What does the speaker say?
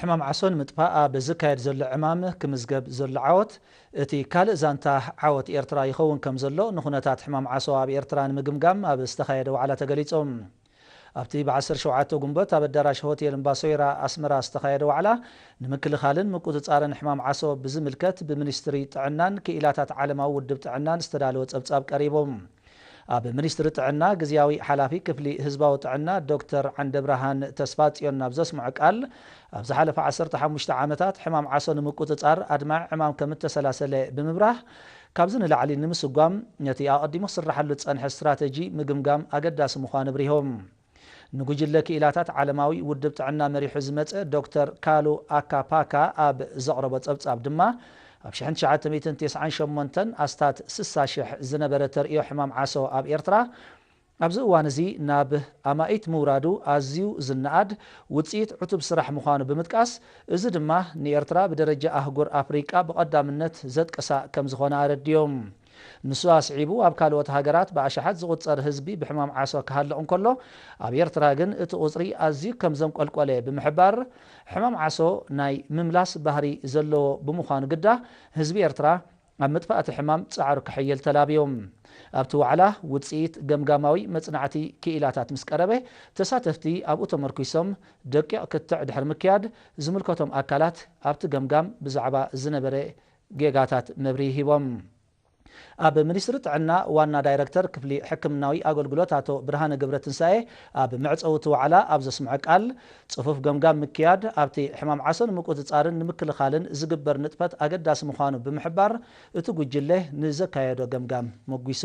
ሕማም ዓሶ ንምጥፋእ ኣብ ዝካየድ ዘሎ ዕማም ክምዝገብ ዘሎ ዓወት፣ እቲ ካልእ ዛንታ ዓወት ኤርትራ ይኸውን ከም ዘሎ ንኹነታት ሕማም ዓሶ ኣብ ኤርትራ ንምግምጋም ኣብ ዝተኻየደ ዋዕላ ተገሊጾም። ኣብቲ ብ ዓሰርተ ሸውዓተ ጉንበት ኣብ ኣዳራሽ ሆቴል እምባሶይራ ኣስመራ ዝተኻየደ ዋዕላ፣ ንምክልኻልን ምቁጽጻርን ሕማም ዓሶ ብዝምልከት ብሚኒስትሪ ጥዕናን ክኢላታት ዓለማዊ ውድብ ጥዕናን ዝተዳለወ ጸብጻብ ቀሪቡ። ኣብ ሚኒስትሪ ጥዕና ግዝያዊ ሓላፊ ክፍሊ ህዝባዊ ጥዕና ዶክተር ዓንደብርሃን ተስፋጽዮን ኣብ ዘስምዖ ቃል፣ ኣብ ዝሓለፈ ዓሰርተ ሓሙሽተ ዓመታት ሕማም ዓሶ ንምቁጽጻር ኣድማዒ ዕማም ከም እተሰላሰለ ብምብራህ፣ ካብዚ ንላዕሊ ንምስጓም ነቲ ኣቐዲሙ ክስራሓሉ ዝጸንሐ ስትራተጂ ምግምጋም ኣገዳሲ ምዃኑ ኣብሪሆም። ንጉጅለ ክኢላታት ዓለማዊ ውድብ ጥዕና መሪሑ ዝመጸ ዶክተር ካሉ ኣካፓካ ኣብ ዘቕረቦ ጸብጻብ ድማ፣ ኣብ ሽሕን ትሽዓተ ሚእትን ተስዓን ሸሞንተን ኣስታት ስሳ ሽሕ ዝነበረ ተርእዮ ሕማም ዓሶ ኣብ ኤርትራ፣ ኣብዚ እዋን እዚ ናብ ኣማኢት ምውራዱ ኣዝዩ ዝነኣድ ውጽኢት ዕቱብ ስራሕ ምዃኑ ብምጥቃስ፣ እዚ ድማ ንኤርትራ ብደረጃ ኣህጉር ኣፍሪቃ ብቐዳምነት ዘጥቀሳ ከም ዝኾነ ኣረዲዮም። ንሱ ኣስዒቡ፣ ኣብ ካልኦት ሃገራት ብኣሽሓት ዝቑጸር ህዝቢ ብሕማም ዓሶ ክሃልቕ እንከሎ፣ ኣብ ኤርትራ ግን እቲ ቁጽሪ ኣዝዩ ከም ዘንቆልቆለ ብምሕባር፣ ሕማም ዓሶ ናይ ምምላስ ባህሪ ዘለዎ ብምዃኑ ግዳ፣ ህዝቢ ኤርትራ ኣብ ምጥፋእ እቲ ሕማም ጻዕሩ ከሐይል ተላብዮም። ኣብቲ ዋዕላ ውጽኢት ገምጋማዊ መጽናዕቲ ክኢላታት ምስ ቀረበ፣ ተሳተፍቲ ኣብኡ ተመርኲሶም ደቂቕ ክትዕ ድሕሪ ምክያድ ዝምልከቶም ኣካላት ኣብቲ ገምጋም ብዛዕባ ዝነበረ ጌጋታት መብርሂ ሂቦም። ኣብ ሚኒስትሪ ጥዕና ዋና ዳይረክተር ክፍሊ ሕክምናዊ ኣገልግሎት ኣቶ ብርሃነ ገብረትንሳኤ ኣብ መዕጸዊ እቲ ዋዕላ ኣብ ዘስምዖ ቃል፣ ጽፉፍ ገምጋም ምክያድ ኣብቲ ሕማም ዓሶ ንምቁጽጻርን ንምክልኻልን ዝግበር ንጥፈት ኣገዳሲ ምዃኑ ብምሕባር፣ እቲ ጉጅለ ንዘካየዶ ገምጋም መጒሱ።